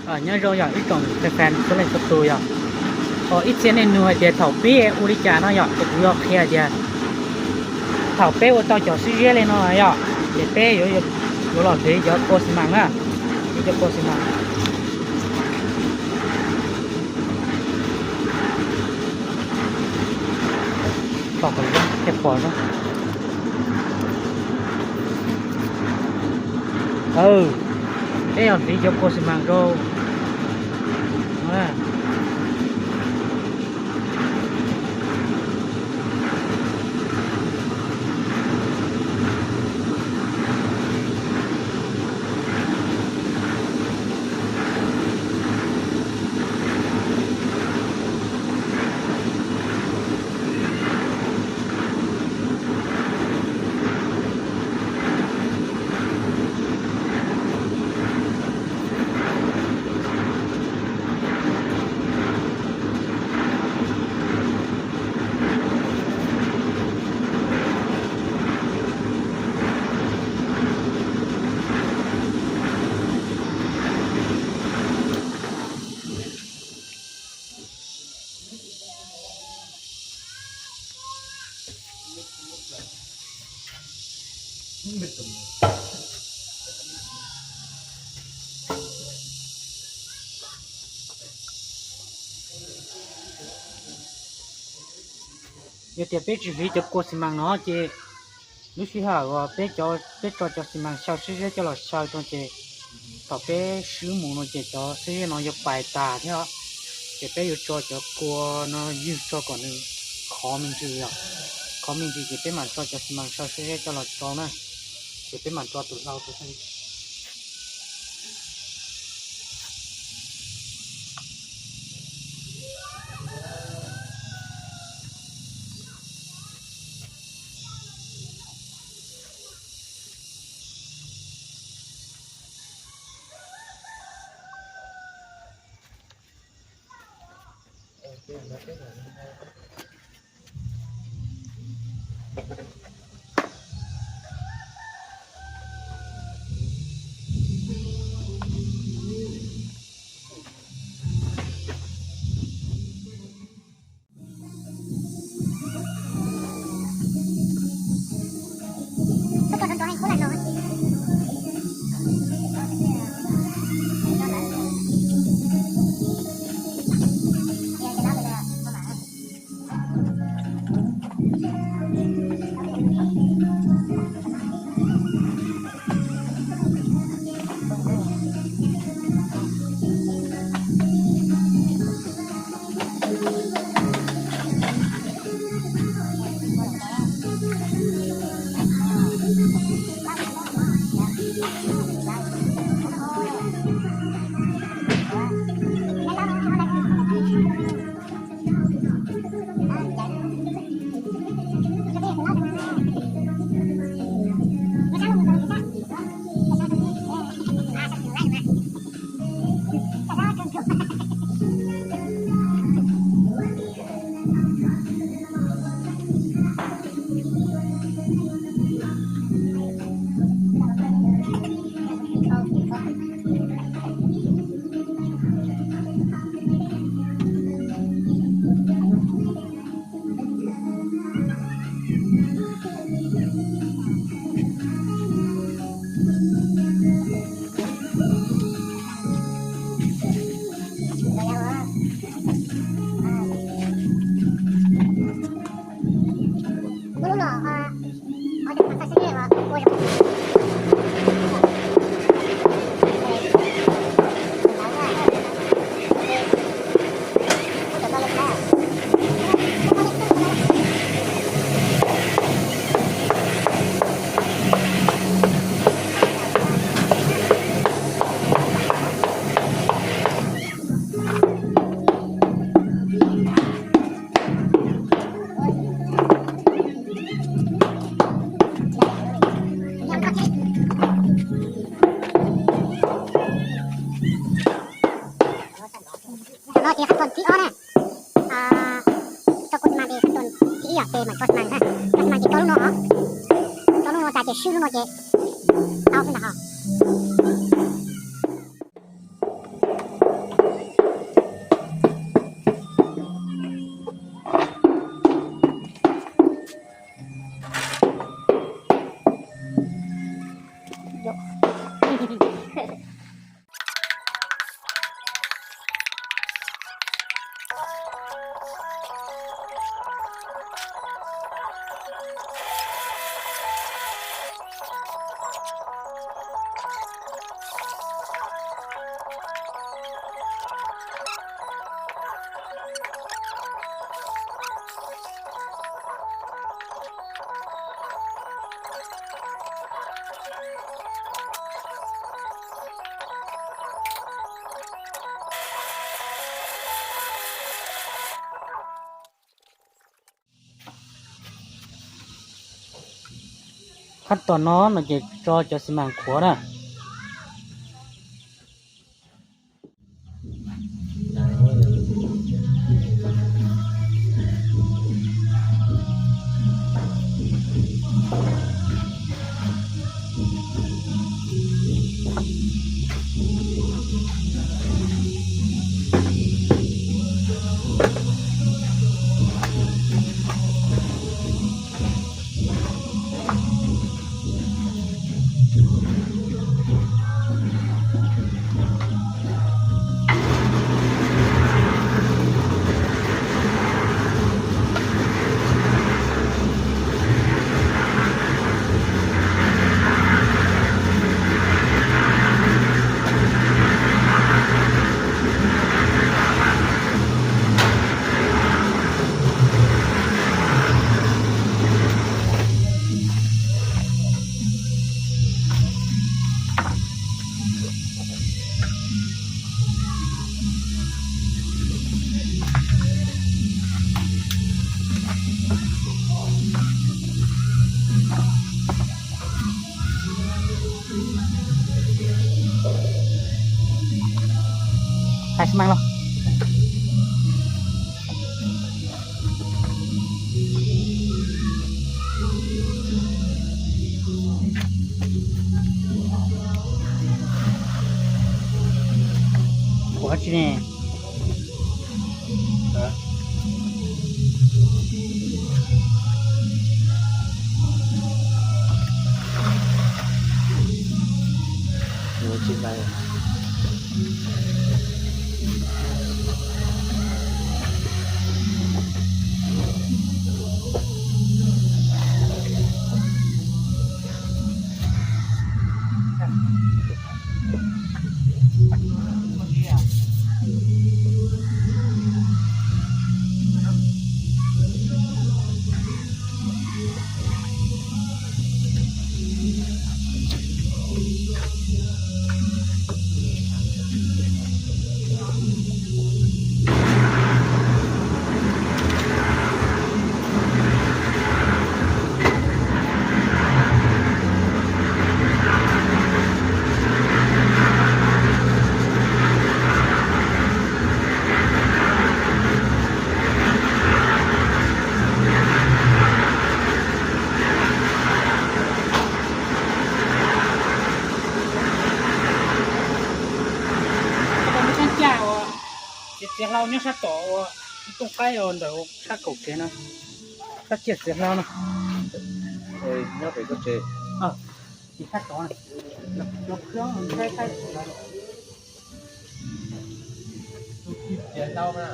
Nyob zoo yog ib tsoom fans txhua leej txhua tus yog, ib txhia nej nug hais tias thaum pib ua li cas no yog ces kuv yuav qhia tias thaum peb ua tau cov xib ziab li no yog ces peb yuav los hliv cov kua xi mas na, hliv cov kua xi mas. Peb yog hliv cov kua xi mas rau. Yog tias peb tsis hliv cov kua xi mas no ces lub sij hawm uas peb cov, peb tso cov xi mas xyaw xib ziab coj los xyaw rau ces thaum peb swb mus no ces cov xib ziab no yuav pais tas thiab. Ces peb yuav tso cov kua no ywg tso kom nws khov me ntsis os. Khov me ntsis ces peb mam tso cov xi mas xyaw xib ziab coj los rau na. Ces peb mam tso tus hlau rau. Tam no ces qhov thib ob na, tso kua xi mas ces qhov thib ib yom, ces mam tso xi mas na, tso xi mas ces tso lub no os, tso lub no tas ces swb lub no ces tau xwb ntag os. Qhab tom no no ces tso cov xi mas qhuav na. Hais xi mas los. Ua dab tsi ne? Txiav hlau nyob sab tom ua ib kooj qaib ntawm sab kaum tsev no, sab ciaj txiav hlau no. Nyob pem koj tsev. Txiav hlau na.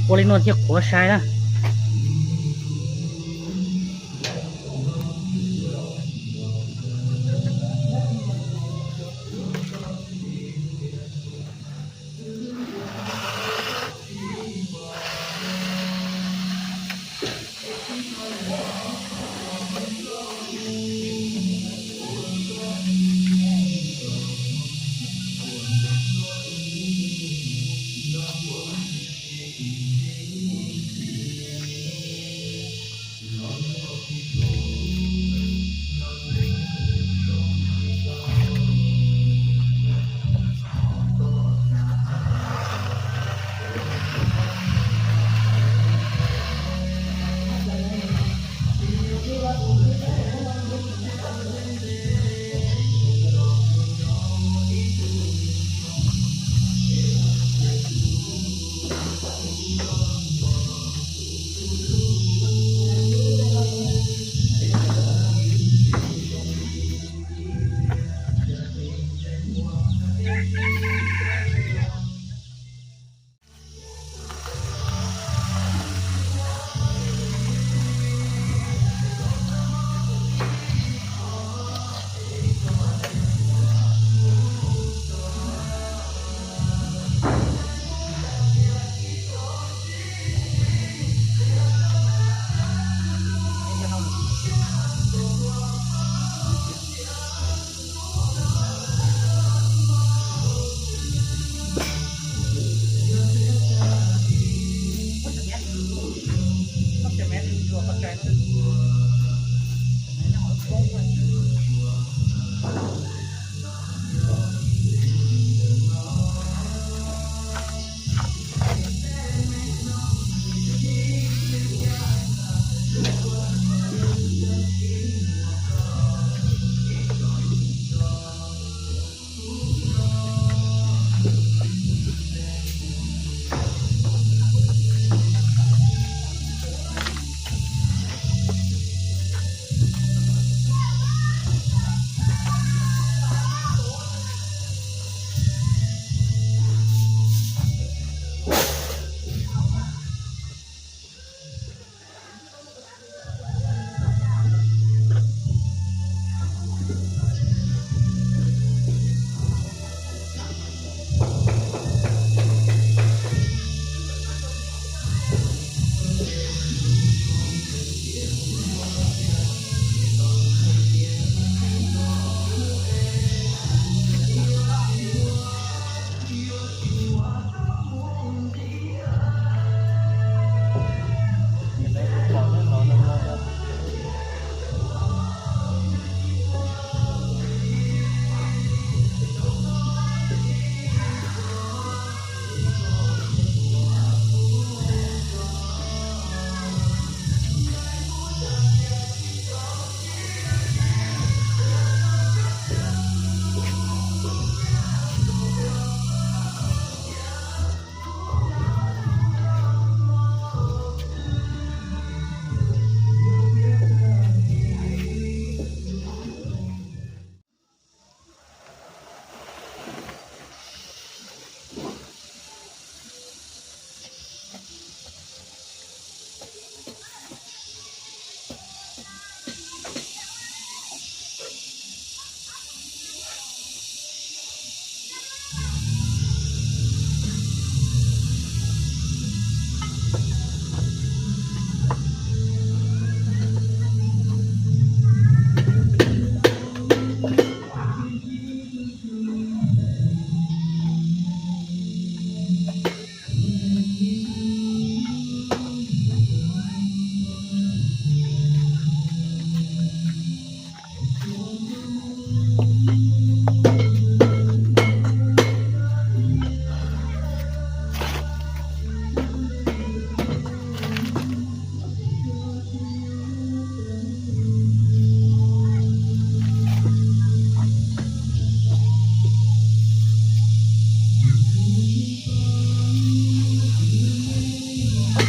Ua li no thiaj qhuav sai na.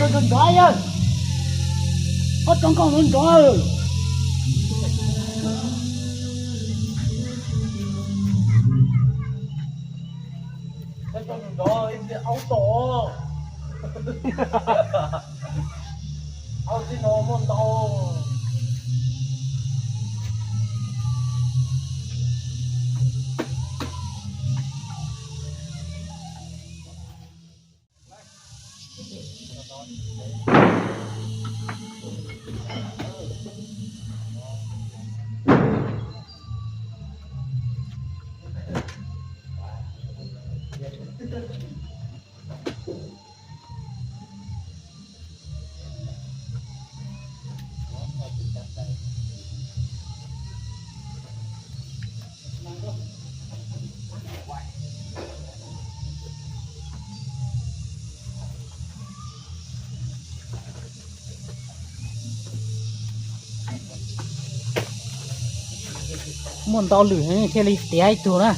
Nrov nrov yawg, ob rov nkaus nrov nrov. Nrov ib pliag aub tod. Aub tib no muaj ntau. Muaj ntau lwm thiaj li tiav ib tug na.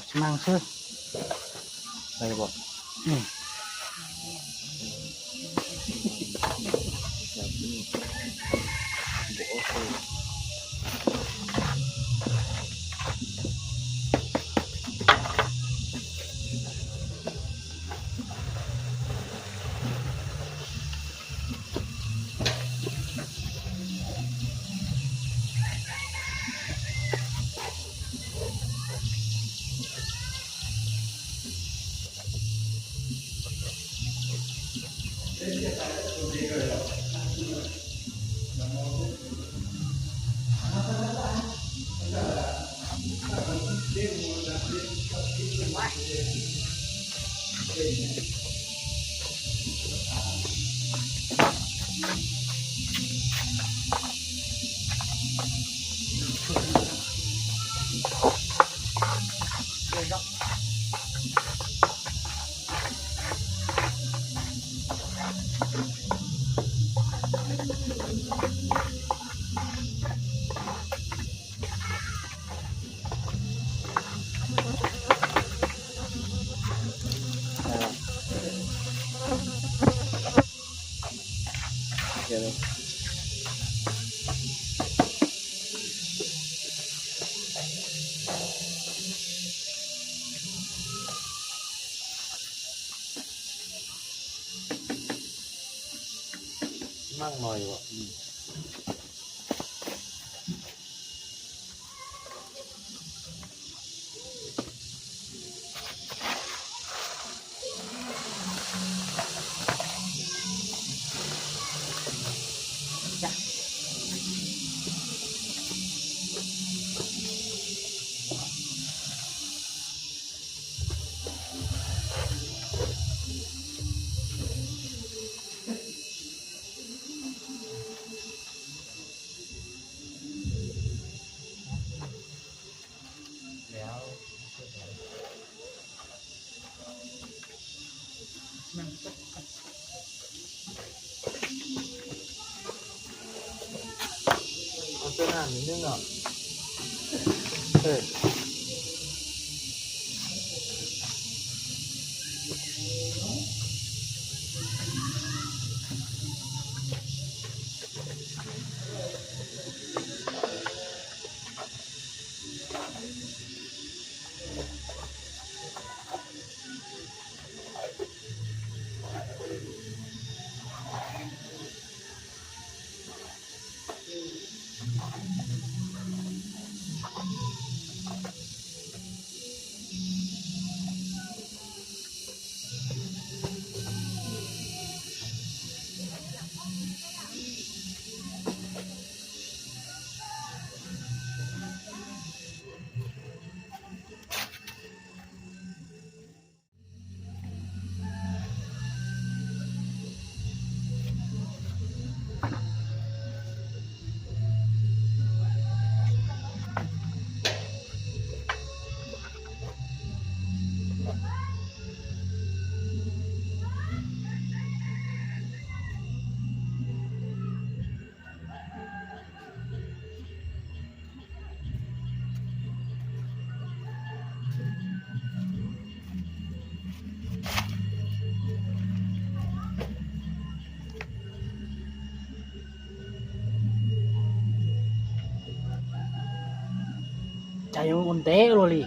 Tsis mag xwb. Maj no yuav Cas yuav ua ntev luaj li.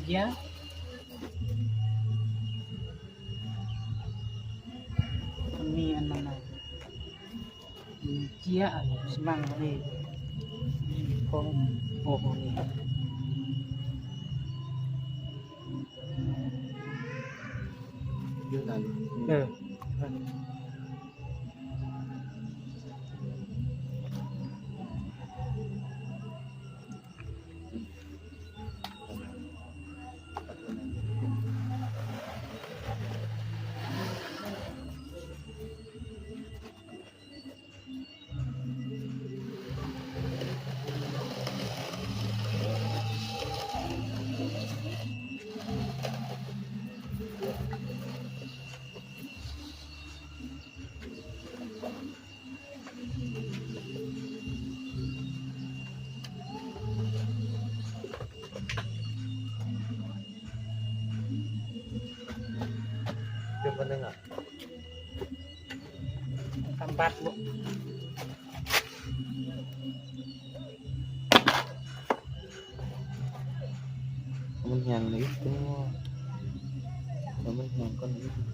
Cia. Con mi ăn măng này. Cia ăn xi măng đi. Con ồ ồ đi. Ừ. Pab ua. Muab hnyas nws ib tug, muab hnyas koj nws ib tug.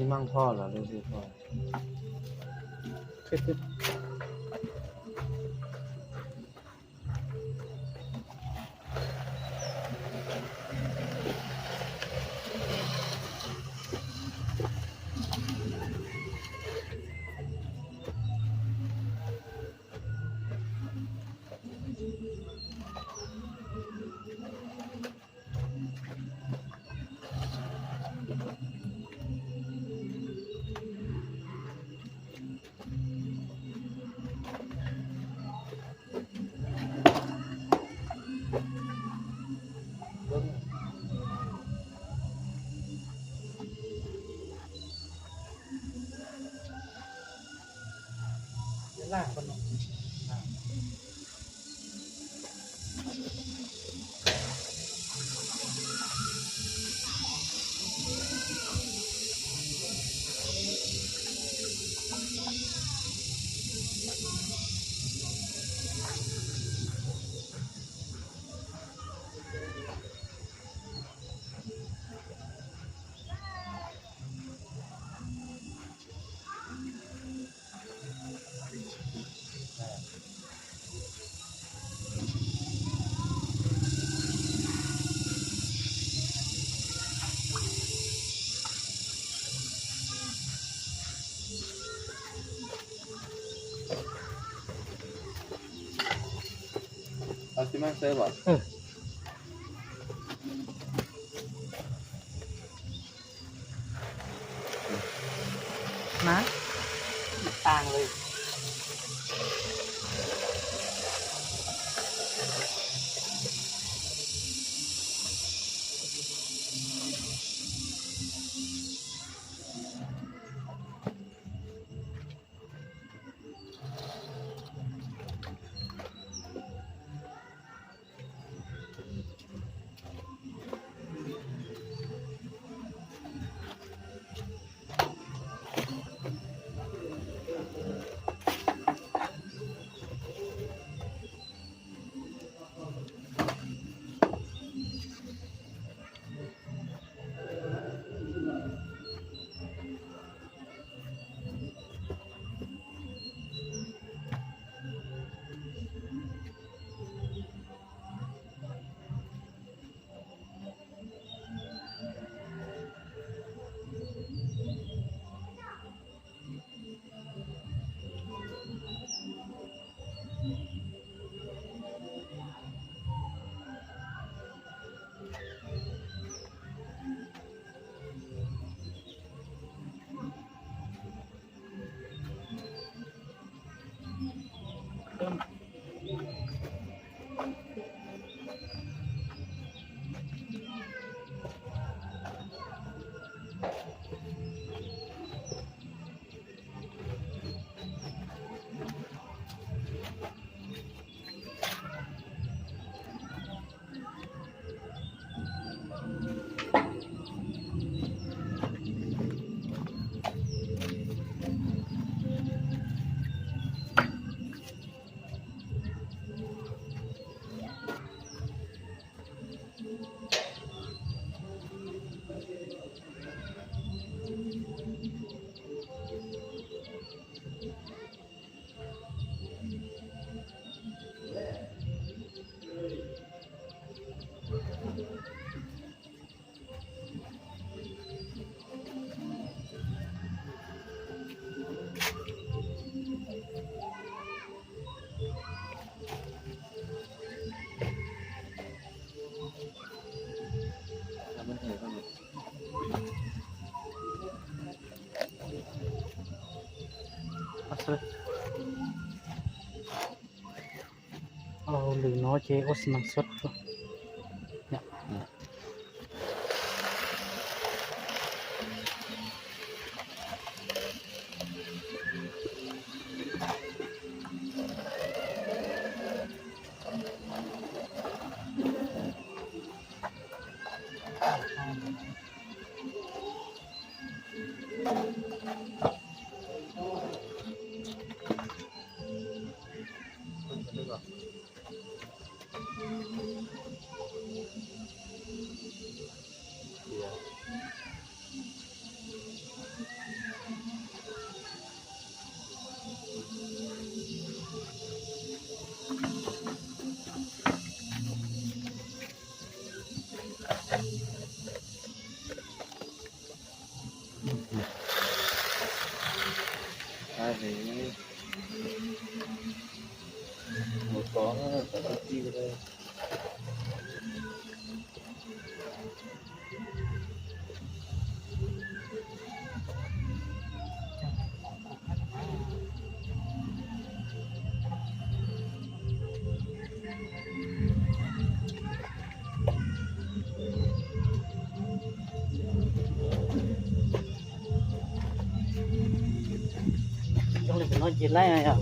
Xi măng tho los lub xi tho. Xi măng seb as. Hauj lwm no ces ua xi mas xwb. Coj li no ces laib yom.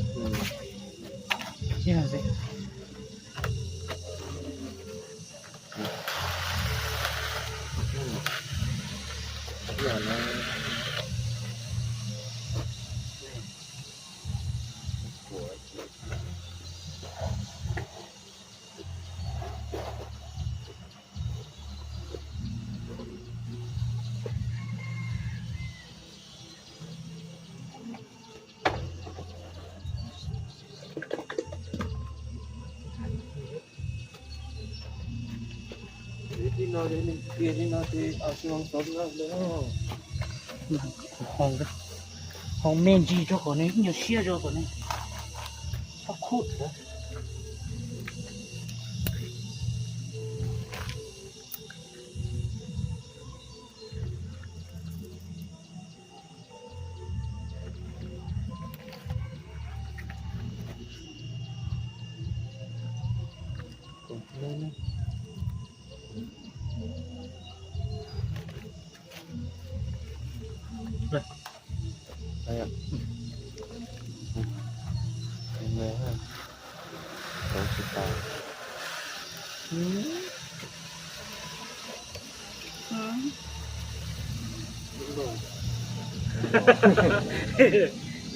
Hau me ntsis rau kom nws ib nyuag siab rau kom nws txhob khub.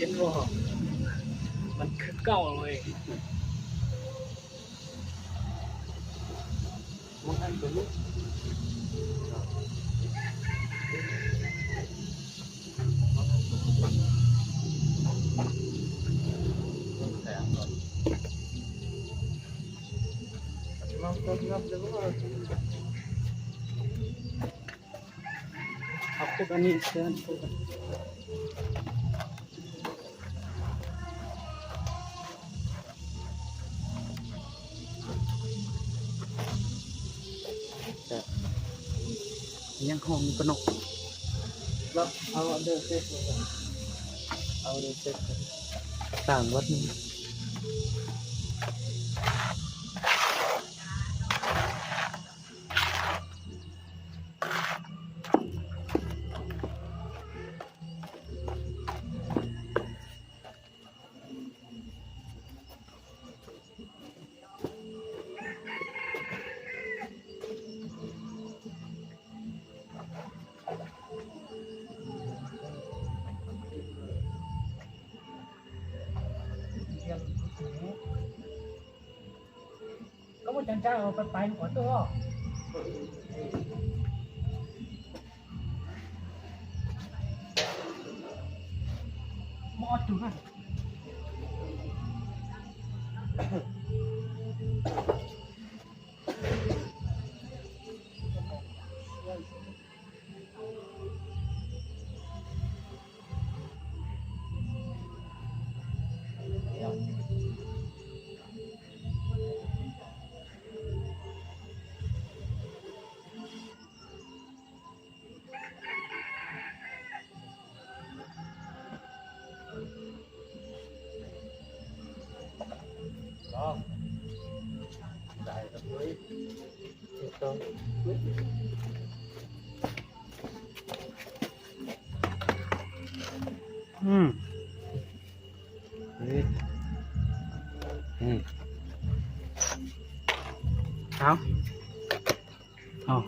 Ib lub, mas khwv kauj li. Nyeej hoo ko no. Tag npua. Koj muaj cov ntsa pais pais mus kom tuaj os. Muaj ob tug na. Hauv.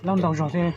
Loj ntau zog thiab.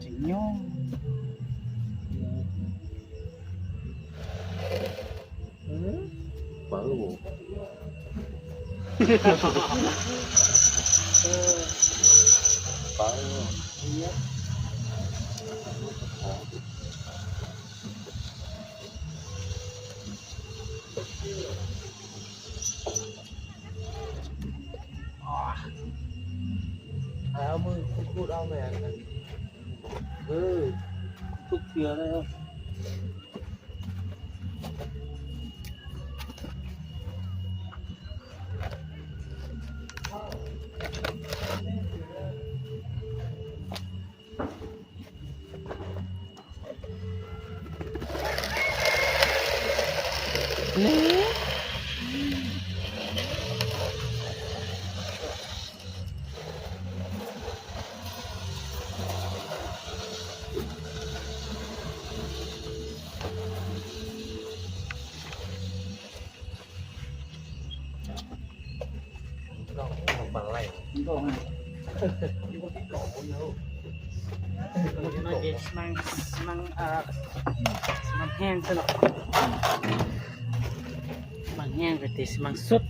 Tseem nyob. Pawv. Pawv. Xi măng, xi măng, à, xi măng heo xwb los. Xi măng heo rồi thì xi măng sút.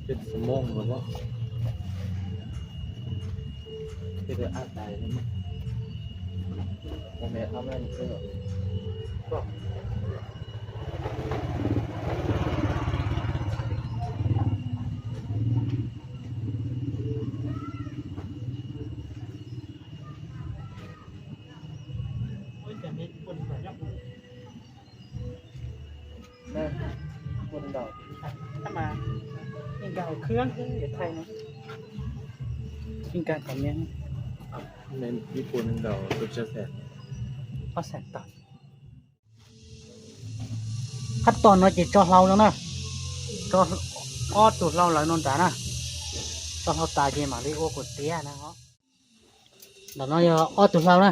Chết xi măng rồi đó. Chết rồi áp đài rồi. Con mẹ không ăn nữa. Tab mas yeej nkag hauv khwb xwb, yuav thaij no. Yeej nkag kom me. Ib puas nees nkaum tus tsa xees. Ob xees tawm. Qab tom no ces tso hlau no na. Tso ob tug hlau lawv no nrad na. Tso hlau tas ces mam li ua kuv tiav na. Ntawm no yog ob tug hlau na.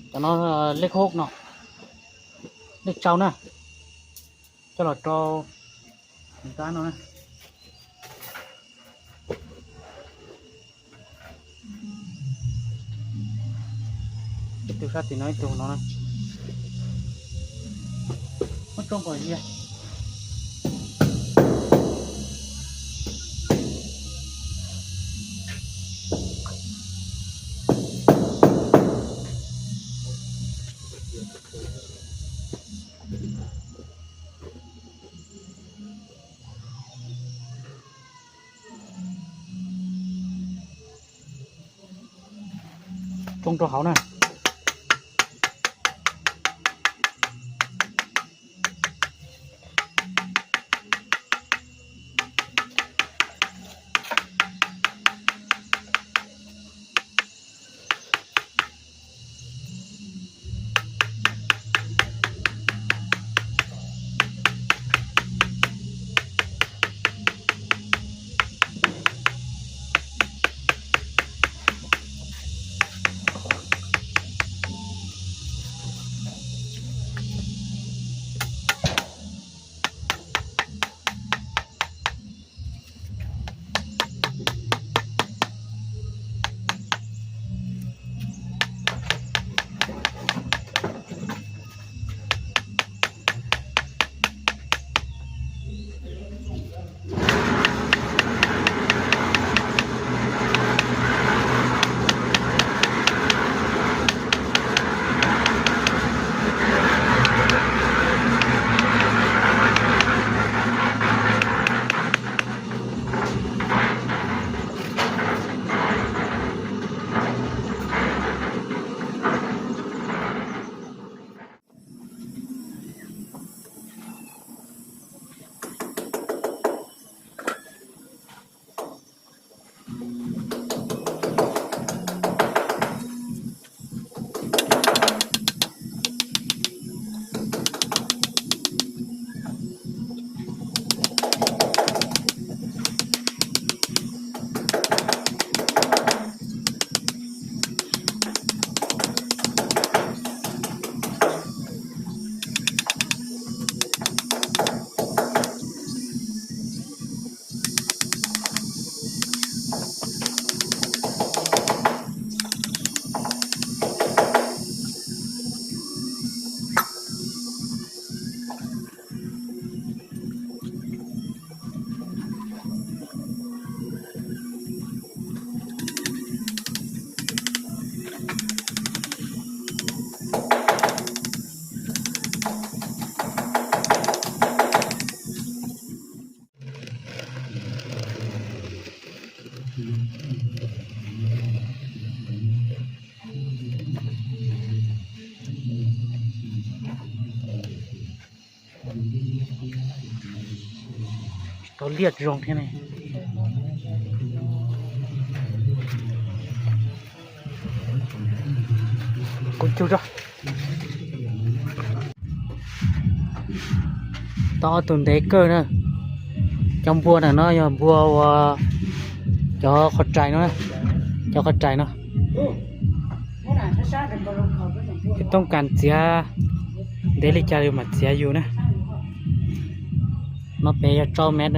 Ntawm no lej hub no, lej tsau na. Coj los rau nrab no na. Ib tug sab tim no, ib tug no na. Muab tsoo kom zias. Tsoo rau hauv na. Tsis tau liaj zoo thiab ne. Kuv cug tso. Tau ob tug ntev kawg na. Cov npua ntawm no yog npua ua cov qhov rais no, cov qhov rais no. Yus toob kas txiav ntev li cas yus mam txiav yus na. No pem yog rau mev.